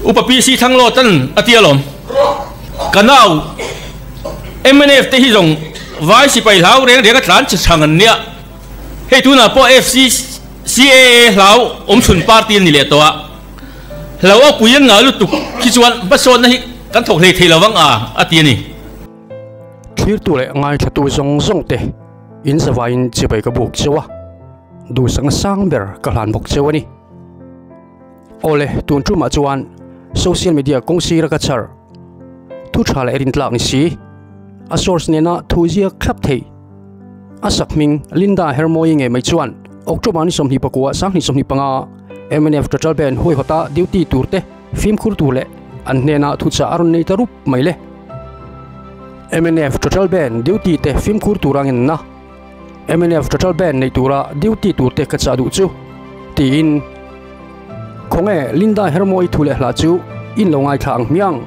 Upa PC Thanglawta'n a ti alawm. Ka nau mnf te hi zawng vai sipai hlau reng reng a tlan che chhang an nia. Hei tunah pawh FCCAA hlau awmchhun party an ni leh tawh a. Hlau a pui an ngah lutuk khi chuan hmasawnna hi kan thawk hlei thei lo vang a, a ti a ni. Thlirtu leh ngaithlatu zawng zawng te in zavaiin chibai ka buk cheu a, duhsakna sang ber ka hlan bawk cheu a ni. Awle, tun tumah chuan social media kawng sira ka chhar thu tha leh rintlak ni si, a source nena thu ziak thlap thei. A sak hming Linda Hermoyi ngei mai chuan October ni 29 2025 mnf Total Band huaihawta duty tur te fimkhur tur leh an hnena thuchah a rawn nei ta rup mai le. Mnf Total Band duty te fimkhur tur a ngenna. Mnf Total Band nei tura duty tur te ka chah duh chu tiin Khawnge Linda Hermawi thu leh hla chu in lo ngaithla ang hmiang.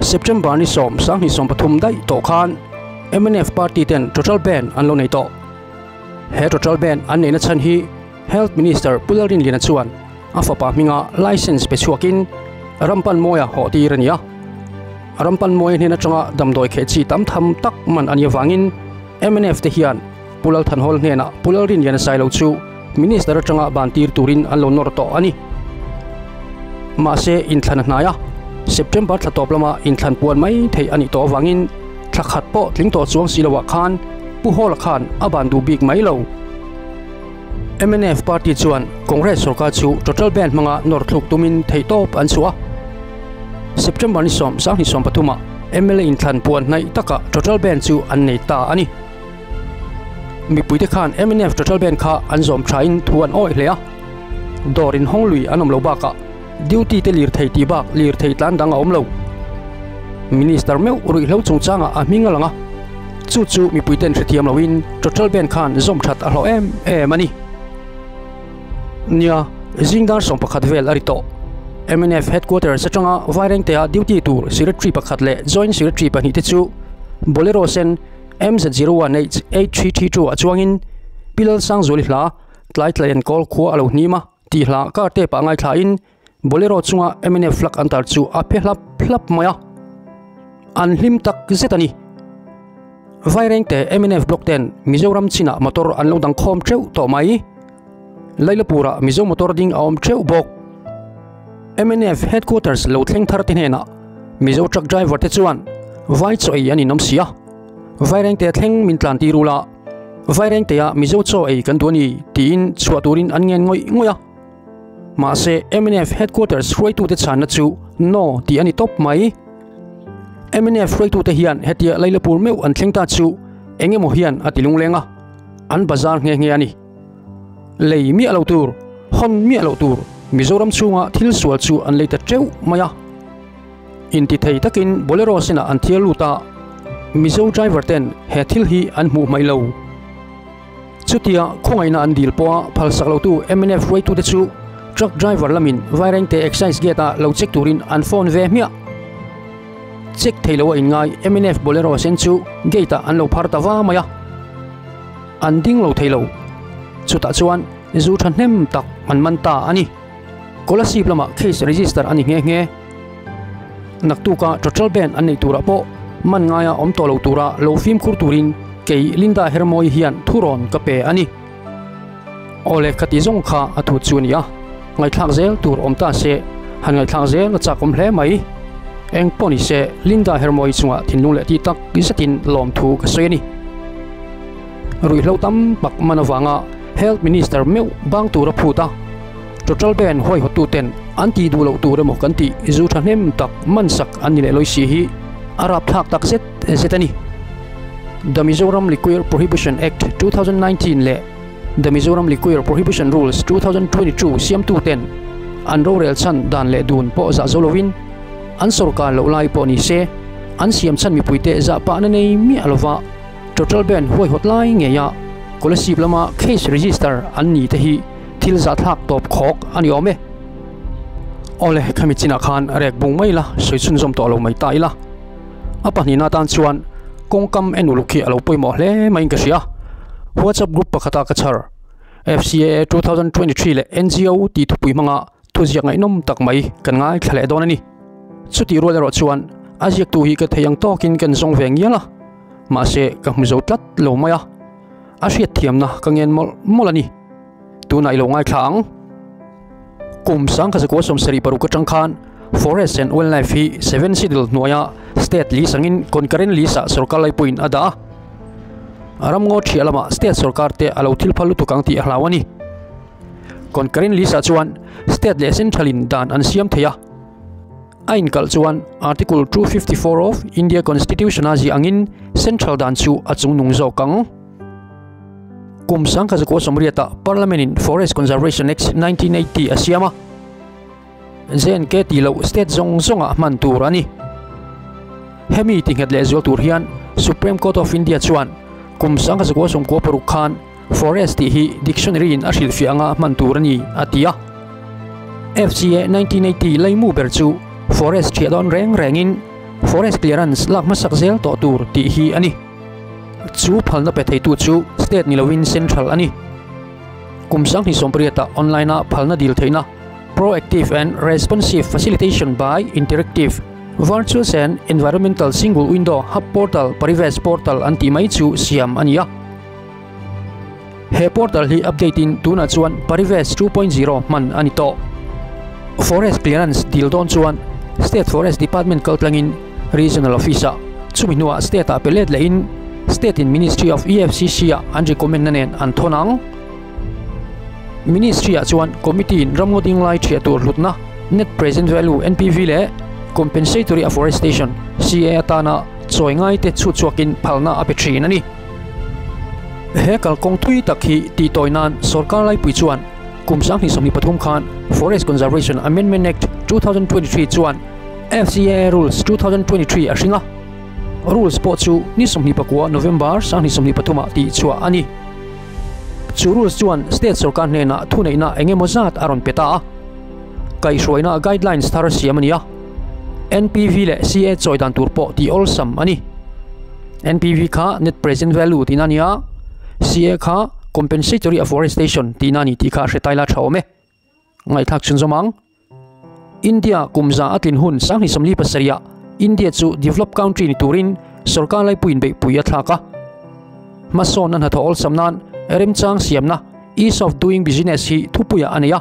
September ni 10 2023 daih tawh khan mnf party ten Total Band an lo nei tawh. He Total Band an neihna chhan hi Health Minister Pu Lalrinliana chuan a fapa hminga license pe chhuakin Rampanmawia hawh tir a ni a. Rampanmawia hnen atanga damdawi kheh chi tam tham tak man a nih avangin mnf te hian Pu Lalthanhawl hnenah Pu Lalrinliana Sailo chu Minister atanga ban tir turin an lo nawr tawh a ni. Mahse inthlan a hnai a, September thla tawp lama inthlan puan mai theih a nih tawh avangin thla khat pawh tling tawh chuang si loah khan Pu Hawla khan a ban duh bik mai lo. Mnf party chuan Congress sorkar chu total ban hmanga nawr thluk tumin theihtawp an chhuah a. September ni 10, 2023 ah mla inthlan puan hnaih takah total ban chu an nei ta a ni. Mipuite khan mnf total ban kha an zawm thain thu an awih hle a. Dawr inhawng lui an awm lo bakah duty te lirthei tih bak lirthei tlan dang a awm lo. Minister meuh ruihhlo chungchangah a hming a lang a, chu chu mipuiten hrethiam loin total ban khan zawm that a hlawh em em a ni. Nia, zing dar 11 vel a ri tawh. Mnf headquarters atanga Vairengtea duty tur secretary pakhat leh joint secretary pahnih te chu Bolero sen MZ01H 8332 ah chuangin Pi Lalsangzuali hla tlai tlai an kawl khua a lo hnim a tih hla car tape ah ngaithlain Bolero chunga mnf flag an tar chu a phe hlap hlap mai a, an hlim tak zet a ni. Vairengte mnf block ten Mizoram chinah motor an lo dang khawm theuh tawh mai. Lailapurah Mizo motor ding a awm theuh bawk. Mnf headquarters lo thleng thar te hnenah Mizo truck driver te chuan vai chaw ei an inawm si a, Vairengte thleng min tlan tir ula, Vairengtea Mizo chaw ei kan duh a ni tiin chhuah turin an ngen ngawih ngawih a. Mahse, mnf headquarters hruaitute chhanna chu No tih a ni tawp mai. Mnf hruaitute hian hetia Lailapur meuh an thleng ta chu eng emaw hian a ti lungleng a, an bazar nghe nghe a ni. Lei miah lo tur, hawn miah loh tur Mizoram chhunga thil sual chu an lei ta teuh mai a. Intithei takin Bolero senah an thial lut a, Mizo driver ten he thil hi an hmuh hmaih lo. Chutia khawngaihna an dil pawha phalsak lotu mnf hruaitute chu truck driver lamin Vairengte Excise Gate ah lo check turin an phone ve hmiah. Check thei lo a inngai mnf Bolero sen chu gate ah an lo phar ta va mai a, an ding lo thei lo. Chutah chuan zu thahnem tak an man ta a ni. Kolasib lamah case register a ni nghe nghe. Naktuka total ban an neih turah pawh man ngaia awm tawh lo tura lo fimkhur turin kei Linda Hermawi hian thurawn ka pe a ni. Awle ka ti zawng kha a thu chu a ni a, ngaihthlak zel tur awm ta se han ngaihthlak zel a chak awm hle mai. Eng pawh ni se Linda Hermawi chungah thinlung leh ti tak zetin lawmthu ka sawi a ni. Ruihhlo tam tak man avanga Health Minister meuh bang tur a phut a, Total Ban huaihawtuten an tih duh loh tur emaw kan tih zu thahnem tak man sak an ni leh lawi si hi a rapthlak tak zet zet a ni. The Mizoram Liquor Prohibition Act 2019 leh The Mizoram Liquor Prohibition Rules 2022 siamtuten an rorel chhan dan leh dun pawh zah zo lovin an sorkar loh lai pawh ni se an siam chhan mipuite zah pahna nei miah lova Total Ban huaihawt lai ngeia Kolasib lama case register an ni te hi thil zahthlak tawp khawk a ni awm e. Awle, khami chinah khan rek bung mai la, sawi chhunzawm tawh lo mai ta ila. A pahnihna atan chuan kawngkam en uluk hi a lo pawimawh hle maiin ka hria. WhatsApp group pakhata ka chhar, FCAA 2023 leh NGO tih thupui hmanga. Thuziak ngaihnawm tak mai kan ngaithla leh dawn a ni. Chutih rual erawh chuan a ziaktu hi ka thei ang tawkin kan zawng ve ngial a, mahse ka hmu zo tlat lo mai a, a hriatthiamna ka ngen mawlh mawlh a ni. Tunah i lo ngaithla ang. Kum sangkha zakua 76 atang khan Forest and Wildlife hi Seven Schedule hnuaia state list angin concurrent list-ah sorkar laipuiin a dah a. Ramngaw thiah lamah state sorkar te a lo thil phal lutuk ang tih a hlau a ni. Concurrent list-ah chuan state leh central-in dan an siam thei a. A inkalh chuan Article 254 of India Constitution-a ziah angin central dan chu a chungnung zawk ang. Kum 1980-ah Parliament-in Forest Conservation Act 1980 a siam a, JNK tih loh state zawng zawngah hman tur a ni. Hemi tinghet lehzual tur hian Supreme Court of India chuan kum 1996 khan Forest tih hi dictionary-in a hrilhfiah anga hman tur a ni a ti a. FCA 1980 laimu ber chu forest thiah dawn reng rengin forest clearance lak hmasak zel tawh tur tih hi a ni. Chu phalna pe theitu chu state ni loin central a ni. Kum 2018-ah online-a phalna dil theihna Proactive and Responsive Facilitation by Interactive Virtual and Environmental Single Window Hub Portal Parivesh Portal an tih mai chu siam a ni a. He portal hi update-in tunah chuan Parivesh 2.0 hman a ni tawh. Forest clearance dil dawn chuan State Forest Department kaltlangin Regional Office-ah chumi hnuah State-ah pe let lehin State-in Ministry of EFCC-ah an recommend-na nen an thawn ang. Ministry-ah chuan Committee-in ramngaw ding lai thiah tur hlutna Net Present Value, NPV, leh Compensatory Afforestation, CA, atana chawi ngaite chhut chhuakin phalna a pe thin a ni. He kalkawng thui tak hi tihtawi nan sorkar laipui chuan kum 2023 khan Forest Conservation Amendment Act 2023 chuan FCAA Rules 2023 a hring a, Rules pawh chu ni 29 November 2023 ah tihchhuah a ni. Chu Rules chuan State sorkar hnenah thuneihna eng emaw zat a rawn pe ta a, kaihhruaina guidelines thar siam a ni a, NPV leh CA chawi dan tur pawh tih awlsam a ni. NPV kha Net Present Value tihna a ni a, CA kha Compensatory Afforestation tihna a ni tih kha a hre tai la tha awm e. Ngaihthlak chhunzawm ang. India kum za a tlin hun 2047 ah India chu developed country ni turin sorkar laipuiin beihpui a thlak a. Hmasawnna hnathawh awlsam nan remchang siamna Ease of Doing Business hi thupuiah a nei a.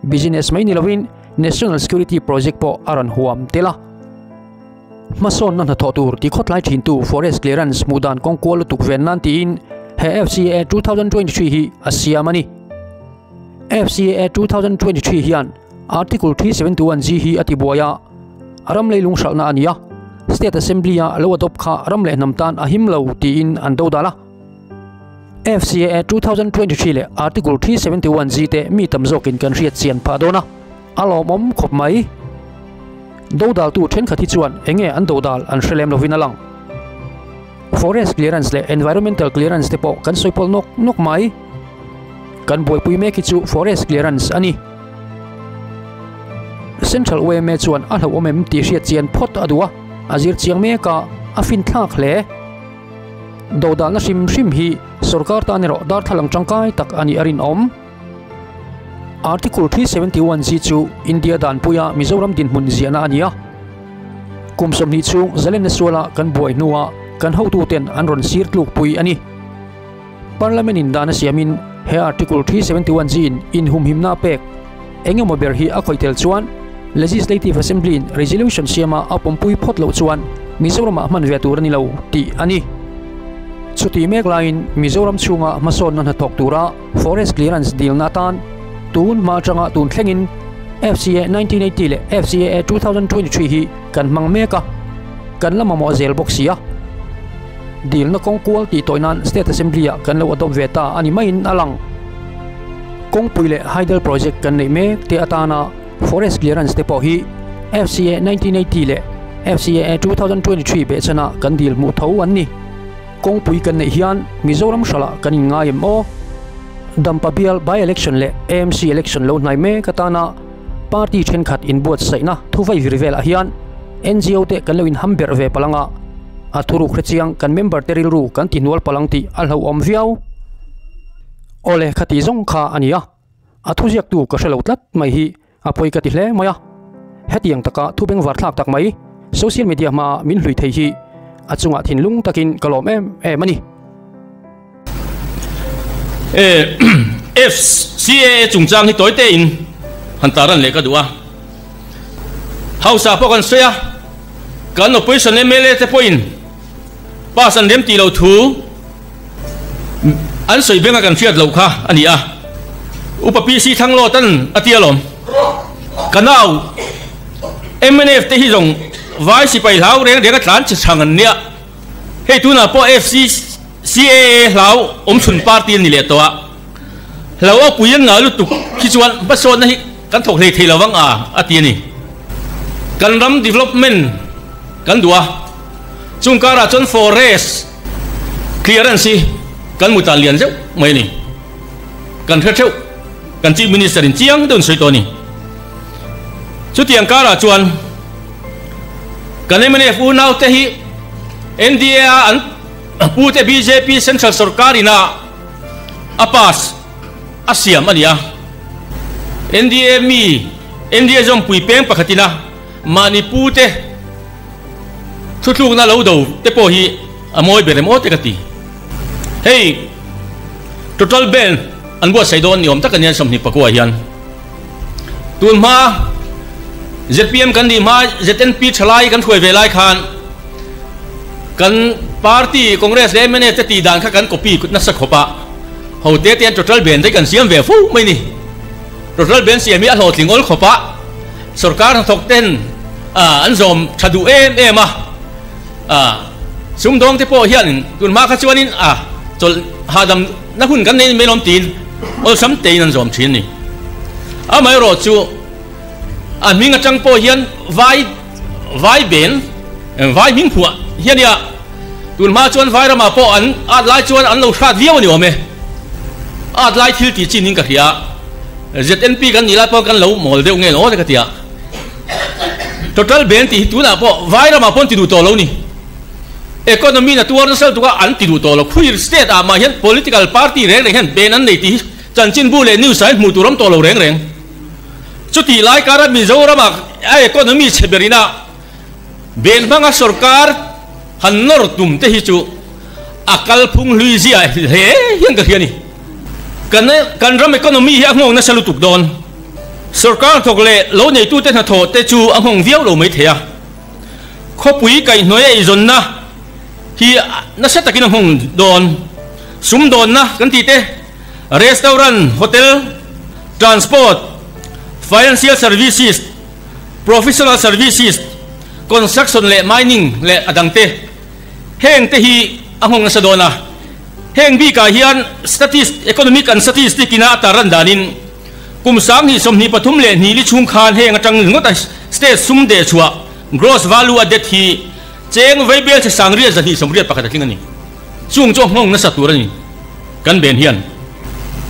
Business mai ni lovin National Security Project pawh a rawn huam tel a. Hmasawnna hnathawh tur ti khawtlai thintu Forest Clearance hmuh dan kawng kual lutuk ven nan tiin he FCAA 2023 hi a siam a ni. FCAA 2023 hian Article 371G hi a tibuai a, ram leilung hralhna a ni a, State Assembly-a lo adopt kha ram leh hnam tan a him lo tiin an dodal a. FCAA 2023 leh Article 371G te mi tam zawkin kan hriat chian phah dawn a, a lawmawm khawp mai. Dodaltu thenkhat hi chuan enge an dodal an hre lem lovin a lang. Forest clearance leh environmental clearance te pawh kan sawi pawlh nawk nawk mai. Kan buaipui mek hi chu forest clearance a ni. Central yma chuan a hlauhawm em tih hriat chian phawt a duh a, a zir chiang mek a, a finthlak hle. Dodalna hrim hrim hi sorkar tan erawh darthlalang tangkai tak a nih a rinawm. Article 371 G chu India danpuia Mizoram dinhmun ziahna a ni a. Kum 20 chhung zalenna suala kan buai hnuah kan hotuten an rawn sir tlukpui a ni. Parliament in dan a siamin he Article 371 G in inhumhimna a pek eng emaw ber hi a khawih tel chuan Legislative Assembly in resolution siama a pawmpui phawt loh chuan Mizoramah hman ve tur a ni lo tih a ni. Chutih mek laiin Mizoram chhunga hmasawnna hnathawk tura Forest Clearance dilna atan tun hma atanga tun thlengin FCA 1980 leh FCAA 2023 hi kan hmang mek a, kan la mamawh zel bawk si a. Dilna kawng kual tih tawih nan State Assembly-ah kan lo adopt ve ta a ni maiin a lang. Kawngpui leh Hydel Project kan neih mek te atana Forest Clearance te pawh hi FCA 1980 leh FCAA 2023 behchhana kan dil hmuh tho an ni. Kawngpui kan neih hian Mizoram hralah kan inngai em aw? Dampa bial by-election leh AMC election lo hnai mek atana party thenkhat inbuatsaihna thuvai vir velah hian NGO te kan lo inham berh ve palh anga a thuruk hrechiang kan member te rilru kan tihnual palh ang tih a hlauhawm viau. Awle, khati zawng kha a ni a, a thuziaktu ka hre lo tlat mai hi. a pawi ka ti hle mai a. Hetiang taka thu bengvar thlak tak mai social media hmaa min hlui thei hi a chungah thinlung takin ka lawm em em a ni. FCAA chungchang hi tawi tein han taran leh ka duh a. House ah pawh kan sawi a, kan opposition mla te pawhin pass an rem tih loh thu an sawi benga kan hriat loh kha a ni a. Upa PC Thanglawtan a ti alawm. Ka nau mnf te hi zawng vai sipai hlau reng reng a tlan che chhang an nia. Hei tunah pawh FCCAA hlau awmchhun party an ni leh tawh a, hlau a pui an ngah lutuk khi chuan hmasawnna hi kan thawk hlei thei lo vang a, a ti a ni. Kan ram development kan duh a, chung karah chuan forest clearance hi kan hmu tan lian zeuh mai a ni. Kan hre theuh, kan Chief Minister in chiang deuhin sawi tawh a ni. Chutiang karah chuan kan mnf unaute hi NDA a an pute bjp Central sorkar ina a pass a siam a ni a. NDA mi NDA zawmpui peng pakhat ina mahni pute thutlukna lo do te pawh hi a mawi ber em aw te ka ti. Hei total ban an buatsaih dawn ni awm tak a nia 24 hian. Tun hma zpm kan nih hma ZNP thalai kan hruai ve lai khan kan party Congress leh mnf te tih dan kha kan copy nasa khawp a, ho te te hian total ban te kan siam ve fo mai ni. Total ban siam hi a hlawhtling awl khawp a, sorkar hnathawk ten an zawm tha duh em em a, sumdawng te pawh hian tun hma kha chuanin a chawlh hahdam na hun kan nei mai lawm tiin awlsam tein an zawm thin a ni. Amaherawh chu a hming atang pawh hian vai vai ben vai hming phuah hi a nia. Tun hma chuan vai ramah pawh an at lai chuan an lo hrat viau a ni awm e. At lai thil tih chin in ka hria. ZNP kan nih lai pawh kan lo mawl deuh nge aw te ka ti a. Total ben tih hi tunah pawh vai ramah pawh an ti duh tawh lo ni. Economy na tuar nasa lutuk a an ti duh tawh lo. Khuir state ah mah hian political party reng reng hian ben an nei tih hi Chanchinbu leh news ah hian hmuh tur awm tawh lo reng reng. Chutih lai kara Mizoram ah a economy chhe ber ina ben hmanga sorkar han nawr tum te hi chu a kalphung hlui zia hle hian ka hria a ni. Kan kan ram economy hi a nghawng nasa lutuk dawn. Sorkar thawk leh lo neitute hnathawh te chu a nghawng viau lo mai thei a. Khawpui kaihhnuai a eizawnna hi nasa takin a nghawng dawn. Sumdawnna kan tih te, restaurant, hotel, transport, financial services, professional services, construction leh mining leh a dangte. Heng te hi a nghawng nasa dawn a. Heng bikah hian statist, economic and statistic ina a tarlan danin kum 2023 li chhung khan heng atang ringawt a state sum deh chhuah, gross value added, hi cheng vaibel chhe 281 a tling a ni. Chung chu a nghawng nasa tur a ni. Kan ben hian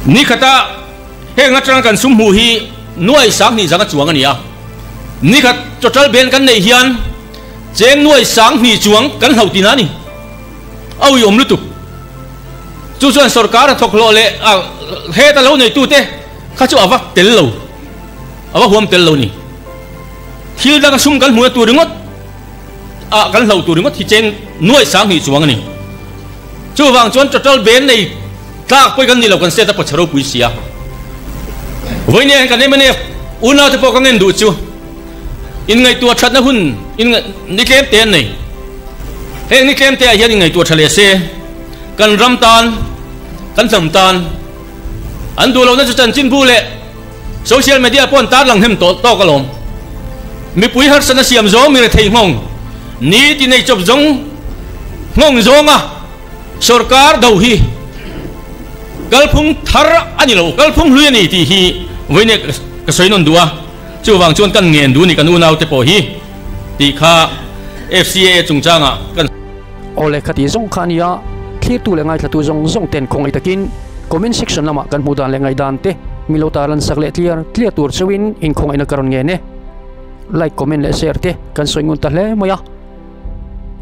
ni khata heng atanga kan sum hmuh hi nuai 2000 zanga chuang a ni a. Ni khat total ben kan neih hian cheng nuai 2000 chuang kan hloh tihna a ni. A uiawm lutuk. Chu chuan sorkar a thawk hlawh leh a heta lo neitute kha chu a va tel lo, a va huam tel lo ni. Thil danga sum kan hmuhna tur ringawt ah kan hloh tur ringawt hi cheng nuai 2000 chuang a ni. Chuvang chuan total ban nei tlak pawh kan ni lo kan state a pawchhe ropui si a. Vawinia hian kan mnf unau te pawh ka ngen duh chu inngaihtuah thatna hun ni tlem te an nei. Heng ni tlem te ah hian inngaihtuah tha leh se kan ram tan kan hnam tan an duh lohna chu chanchinbu leh Social media pawh an tarlang hnem tawh tawk alawm. Mipui harsatna siam zawng mi rethei nghawng ni ti nei chawp zawng nghawng zawnga sorkar do hi kalphung thar a ni lo, kalphung hlui a ni tih hi vawiin ka sawi nawn duh a, chuvang chuan kan ngen duh a ni kan unaute pawh hi tih kha FCAA chungchangah kan. Aw le khati zawng kha a nia, thlirtu leh ngaithlatu zawng zawng ten khawngaih takin comment section lamah kan hmuh dan leh ngaihdan te mi lo tarlan sak leh tliar tliar tur chauhin inkhawngaihna ka rawn ngen e. Like, comment leh share te kan sawi ngun ta hle mai a,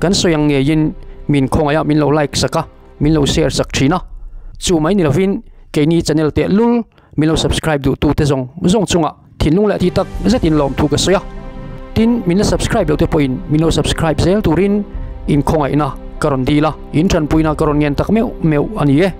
kan sawi ang ngeiin min khawngaih a min lo like sak a, min lo share sak thin a, chu mai ni lovin keini channel teh lul min lo subscribe duh tu te zawng zawng chungah. thinlung leh tih tak zetin lawmthu ka sawi a. Tin, min la subscribe loh te pawhin min lo subscribe zel turin in khawngaihna ka rawn dil a, in tanpuina ka rawn ngen tak meuh meuh a ni e.